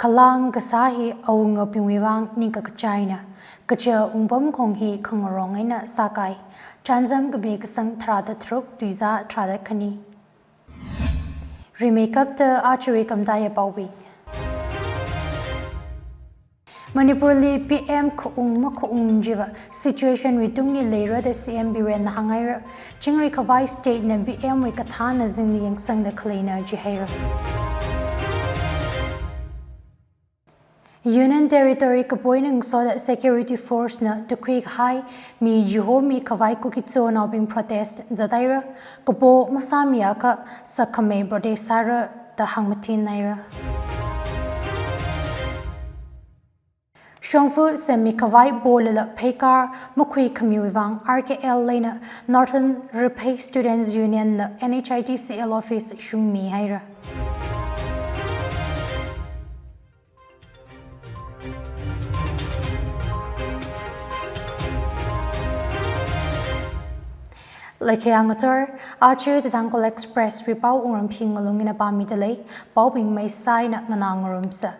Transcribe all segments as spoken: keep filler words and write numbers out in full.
Khalang kasā hi awungabingwui vang ningkakachaina, kaja wungpamkhong hi khangarong eina sākai. Chānjam kapi kasang tharāda tharuk, tuizā tharāda khani. Rimeikapta aruiwui khamataiya paobing. Manipurli P M khaung makhaung chiva situation wui tungli leira da C M Birenna hānghaira. Chingri khavai state na P M wui kathāna zingli yangsangda khaleina jihaira. Union Territory kapo eina ngasoda security force na tukhui kahai mi chihomi khavai Kuki Zonaobing protest zathaira, kapo masāmiakha sākhamei protest sāra da hāngmathinhaira. Shongfa semmi khavai polala pheikar makhuikhamiwui vang R K L eina Northern Raphei Students Union na N H I D C L office shungmihaira. Laikhaya ngathor, aja The Tangkhul Express wui pao wungram phi ngalung eina pāmida lei, paobing maisai eina nganā ngarumsa.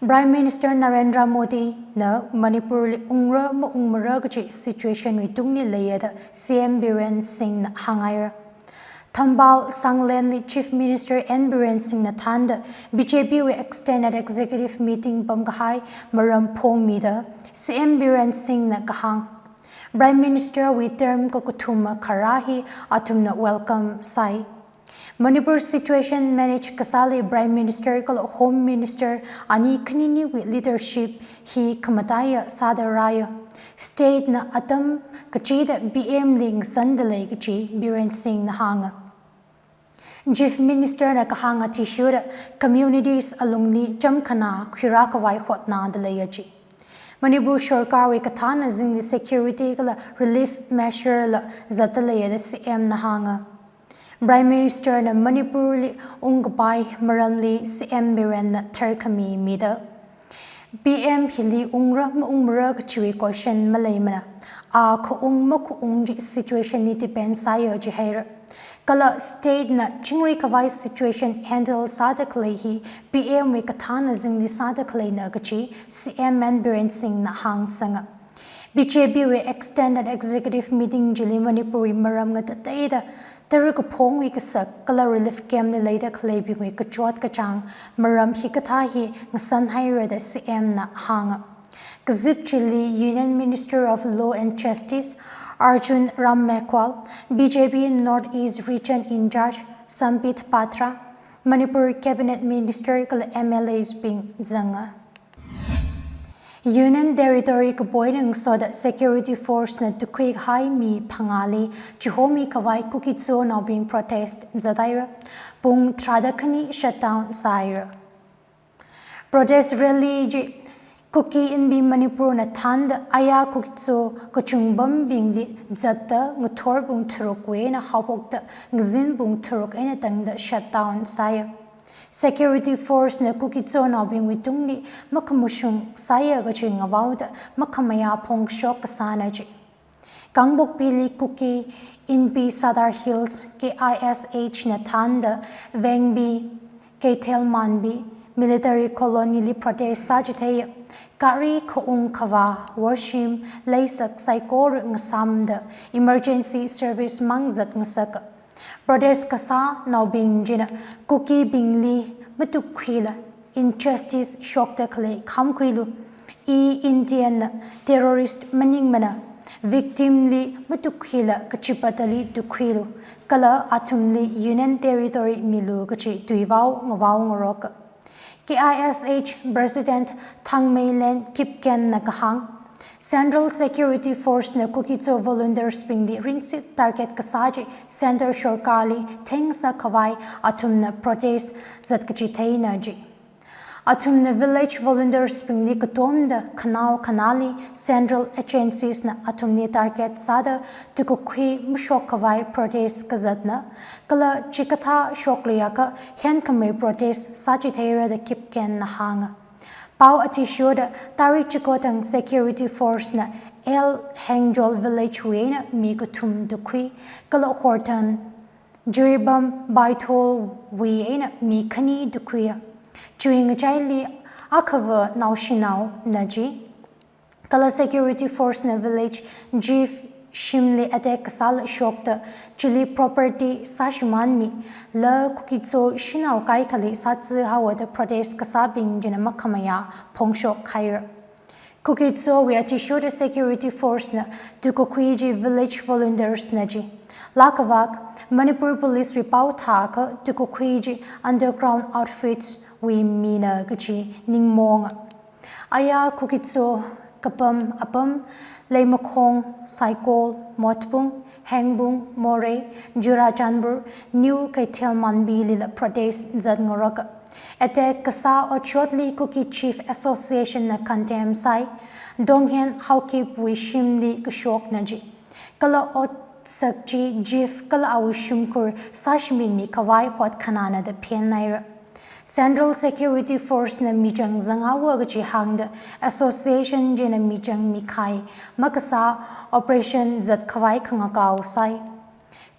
Prime Minister Narendra Modi na Manipurli ungra maungmara kaji situation wui tungli leiya da C M Biren Singh na hānghaira. Thamphal Sanglenli Chief Minister N Biren Singh na thānda B J P wui extended executive meeting pamkahai maram phongmida C M Biren Singh na kahāng, Prime Minister wui term kakathuma kharā hi athumna welcome sāi. Manipur situation manage kasāli Prime Minister kala Home Minister ani khaniniwui leadership hi khamataiya sāda rāya. State na atam kachida P M li ngasanda lei kaji Biren Singh na hānga. Chief Minister na kahāng athishurda communities alungli chamkhana khuirā khavai hotnada leiya ji. Manipur sorkarwui kathāna zingli security kala relief measure la zatda leiya da C M na hānga. Prime Minister na Manipurli ungkapai maramli C M Biren na tharkhami mida, P M hili ungra maungmara kajiwui question maleimana. A khaung makhaung chi situation li depend sāya jihaira. Kala state na chingri khavai situation handle sāda khalei hi P M wui kathāna zingli sāda khaleina kaji C M N Biren Singh na hāngsanga. B J P wui extended executive meeting chili Manipurwui maram ngatateida tara kaphongwui kasak kala relief camp li leida khaleibingwui kachot kachāng maram hikathā hi ngasanhaira da C M na hānga. Kazip chili Union Minister of Law and Justice Arjun Ram Meghwal, B J P North East Region in-charge Sambit Patra, Manipur Cabinet Minister kala M L As bing zanga. Union Territory kapo eina ngasoda security force na tukhui kahai mi phangāli chihomi khavai Kuki Zonaobing protest zathaira, pung tharāda khani shutdown sāhaira. Protest rally chi Kuki Inpi Manipur na thānda aya Kuki Zo kachungpambingli zatda ngathor pung tharukwui eina haophokta ngazin pung tharuk eina tangda shutdown sāya. Security force na Kuki Zonaobingwui tungli makhamashung sāya kaji ngavaoda makhamayā phongshok kasāna ji. Kangpokpili Kuki Inpi Sadar Hills K I S H na thānda Vengbi, Keithelmanbi, Military Colony li protest sāchitheiya. Gari khaung khavā, worshim, leisak saikora ngasāmda emergency service mang zatngasaka. Protest kasānaobing china Kukibingli matukkhuila injustice shokda khalei khamkhuilu, i Indian na terrorist maningmana, victim li matukkhuila kachipatali tukkhuilu, kala athumli Union Territory milu kaji tuivao ngavao ngaroka. K I S H President Thangmeilen Kipgen na kahāng, Central Security Force na Kuki Zo volunteers bingli ringsit target kasā chi Centre sorkarli theingasak khavai athumna protest zat kachitheina ji. Athumna village volunteers bingli katomda khanao khanāli central agencies na athumli target sāda tukakhui mashok khavai protest kazatna, kala chikathā shokluiakha henkhamei protest sāchitheira da Kipgen na hānga. Pao athishurda tarik chiko thang security force na L Hengjol village wui eina mi kathum tukhui, kala Horton, Jiribam Baitholwui eina mi khani tukhuiya. Chiwui ngachaili akhava naoshinaona chi. Kala security force na village chief shimli attack kasāla shokta chili property sāshimānmila Kuki-Zo shanao kaikhali sātsi haowa da protest kasābing china makhamayā phongshok haira. Kuki-Zowui athishurda security force na tukakhui chi village volunteers na chi. Laa kavak, Manipur Police wui pao thākha tukakhui chi underground outfits wui mina kachi ningmonga. Aya Kuki-Zo kapam apam, Leimakhong, Saikul, Motbung, Hengbung, Moreh, Churachandpur, New Keithelmanbi lila protest zatngarok. Attack kasā otshotli Kuki Chief Association na condemn sāi. Donghen Haokipwui shimli kashokna chi. Kala otsak chi chief kala awui shimkhur sāshimit mikhavai hotkhanāna da phenhaira. Central Security Force na michang zanghaowa kachi hāngda association china michang mikahai makasā operation zatkhavai khangakao sāi.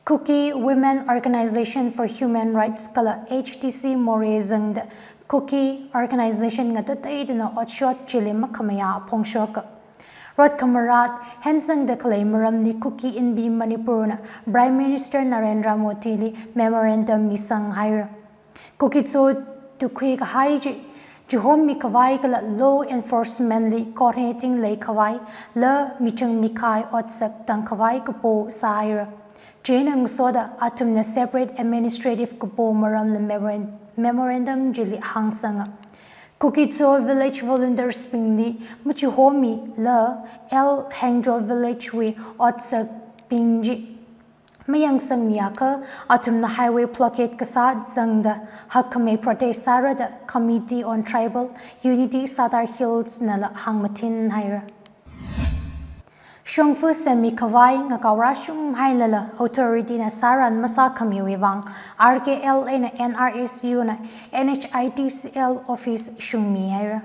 Kuki Women Organization for Human Rights kala H T C Moreh zangda Kuki organization ngatateidana otshot chili makhamayā phongshoka. Rot khamarat hensangda khalei maramli Kuki Inpi Manipur na Prime Minister Narendra Modi li memorandum misang haira. Kuki-Zo tukhui kahai chi, chihom mikhavai kala law enforcement li coordinating leikhavai, la michang mikahai otsak tangkhavai kapo sāhaira. Chieina ngasoda athumna separate administrative kapo maramla memoran-, memorandum chili hāngsanga. Kuki-Zo village volunteers bingli machihomila L Hengchol village wui otsakbing chi mayangsangmiakha athumna highway blockade kasā zangda hakkhamei protest sāra da Committee on Tribal Unity Sadar Hills nala hāngmathin haira. Shongfa semikhavai ngakao rāshunghailala authority na sāran masākhamiwui vang R K L eina N R S U na N H I D C L office shungmi haira.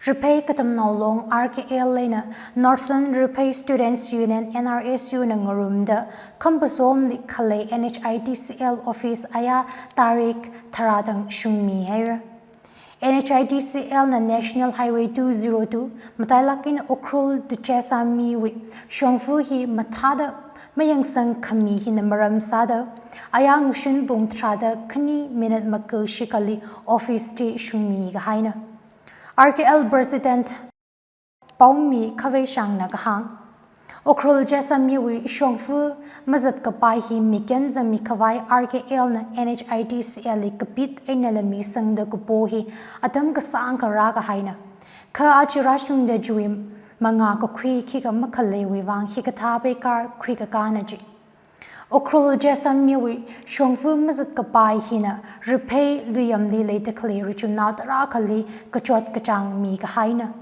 Riphei Katamnao Long R K L eina Northern Riphei Students Union, N R S U na ngarumda Khampasomli khalei N H I D C L office aya tarik tharā tang shungmi haira. N H I D C L na National Highway two zero two matailak eina Ukhrul to Jessami wui shongfa hi mathāda mayangsangkhami hina maram sāda, aya ngashun pung tharāda khani minute maka shikali office chi shungmi kahaina. R K L President Paomi Khaveishang na kahāng, Ukhrul Jessami wui shongfa mazatkapai hi miken zangmikhavai R K L na N H I D C L li kapit einala misangda kapo hi atam kasāngkha rākahaina. Kha aja rāshungda chiwui mangā kakhui khikha makhaleiwui vang hikathā peikar khuikakāna chi. Ukhrul Jessami wui shongfa mazatkapai hina Riphei Luiyamli leida khalei richumnao tarākhali kachot kachāng mikahaina.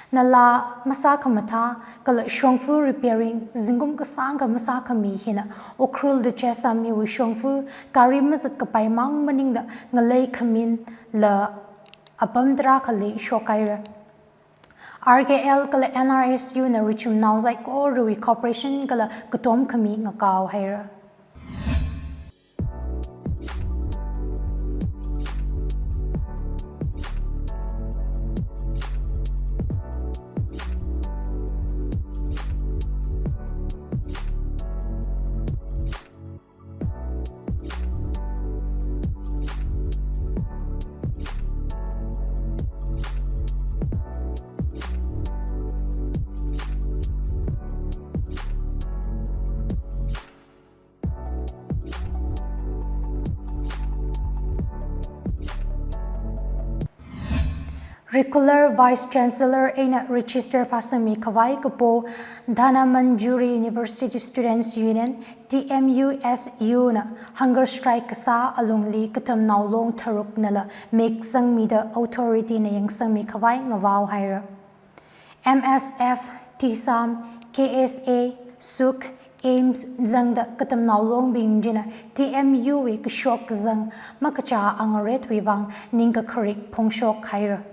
Nala masākhamathā kala shongfa repairing zingkum kasāngkha masākhami hina Ukhrul to Jessami wui shongfa gari mazatkapai mang maningla ngalei khaminla apam tarākhali shokhaira. R K L kala N R S U na richumnao saikorawui cooperation kala katomkhami ngakao haira. Regular Vice Chancellor eina Register phāsangmikhavai kapo Dhanamanjuri University Students Union, T M U S U na hunger strike kasā alungli Katamnao Long tharuknala mik zangmida authority na yangsangmikhavai ngavao haira. M S F, TISAM, K S A, SUK, AIMS zangda Katamnao Longbing china T M U wui kashok kazang makachā angaretwui vang ningkakharik phongshok haira.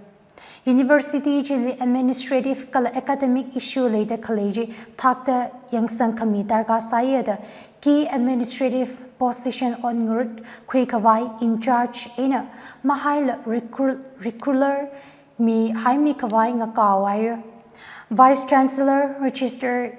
University chili administrative kala academic issue leida khalei chi thakta yangsang khami darkar sāya da key administrative position ot ngarut khui khavai in charge eina mahaila recru-, recruiter mi haimi khavai ngakao haira. Vice Chancellor, Registrar,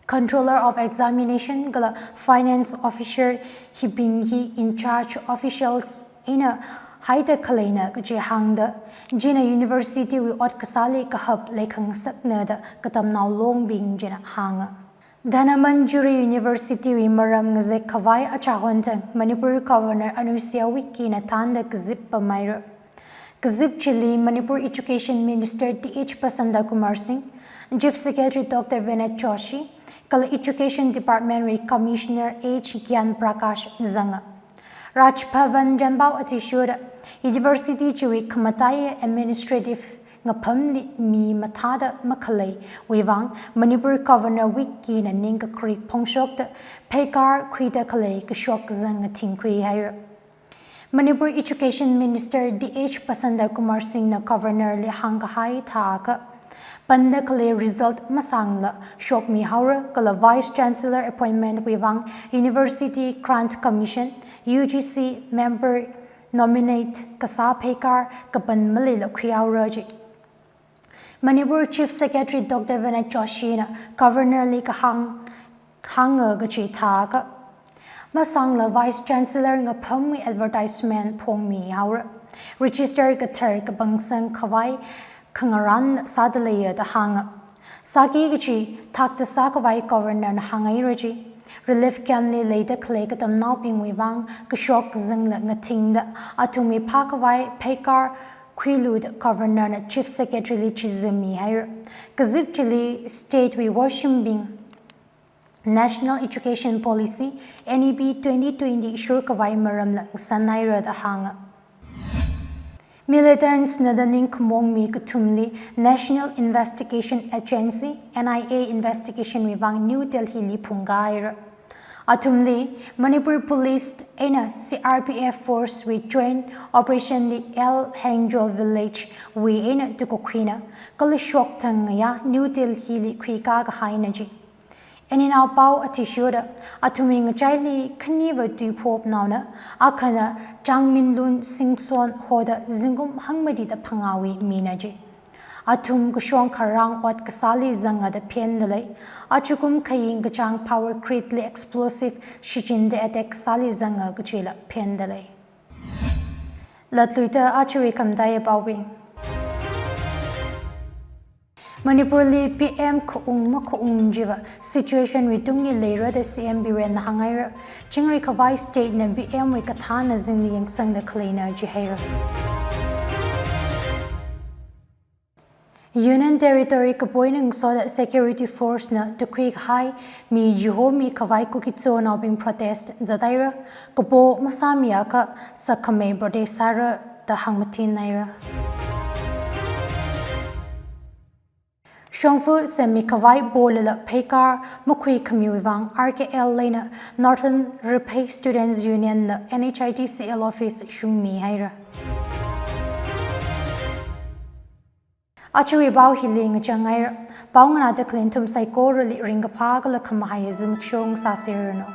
Controller of Examination kala Finance Officer hibing hi in charge officials eina haida khaleina kaji hāngda, china university wui ot kasāli kahap leikhangasakna da katamnao longbing china hānga. Dhanamanjuri University wui maram ngazek khavai achahon thang Manipur Governor Anusuiya Uikey na thānda kazip pamhaira. Kazip chili Manipur Education Minister Th Basanta Kumar Singh, Chief Secretary Doctor Vinod Joshi, kala Education Department wui Commissioner H Gyan Prakash zanga. Raj Bhavan chānpao athishurda, university chiwui khamataiya administrative ngaphamli mi mathāda makhaleiwui vang Manipur Governor Uikey na ningkakrik phongshokda pheikar khuida khalei kashok kazang ngathingkhui haira. Manipur Education Minister Th Basanta Kumar Singh na Governor li hāngkahai thākha, panda khalei result masangla shokmi haora kala Vice Chancellor appointment wui vang University Grant Commission, U G C member nominate kasā pheikar kapan maleila khui haora ji. Manipur Chief Secretary Doctor Vinod Joshi na Governor li kahāng hānga kaji thākha, masangla Vice Chancellor ngaphamwui advertisement phongmi haora. Register kathar kapangsang khavai khangarān sāda leiya da hānga. Sāki kaji thakta sākhavai Governor na hānghaira ji. Relief camp li leida khalei katamnaobingwui vang kashok kazangla ngathingda athumwui phākhavai pheikar khuilu da Governor na Chief Secretary li chizami haira. Kazip chili state wui washimbing National Education Policy, N E P twenty twenty shurkhavai maramla ngasan haira da hānga. Militants na da ningkhamong mi kathumli National Investigation Agency, N I A, investigation wui vang New Delhi li phungkā haira. Athumli Manipur Police eina C R P F Force wui joint operation li L Hengjol Village wui eina tukakhuina kala shokthang ngayā New Delhi li khuikā kahaina ji. Eina naopao athishurda athumwui ngachaili khaniva tui phopnaona, akhana Changminlun Singson hoda zingkum hangmati da phangāwui mina ji. Athum kashong kharang ot kasāli zanga da phenda lei. Achukum khaying kachāng power grid li explosive shichinda attack kasāli zanga kajila phenda lei. Latluida achuwui khamataiya paobing. Manipur li P M khaung makhaung chiva situation wui tungli leira da C M Biren na hānghaira. Chingri khavai state na P M wui kathāna zingli yangsangda khaleina jihaira. Union Territory kapo eina ngasoda security force na tukhui kahai mi chihomi khavai Kuki-Zonaobing protest zathaira, kapo masāmiakha sakhamei protest sāra da hāngmathinhaira. Shongfa semmi khavai polala pheikar makhui khamiwui vang R K L eina Northern Raphei Students Union na N H I D C L office shungmi haira. Achuwui pao hili ngachang haira. Pao nganāda khalei nathum saikorali ringkaphā kala khamahai zimiksho sāserranu.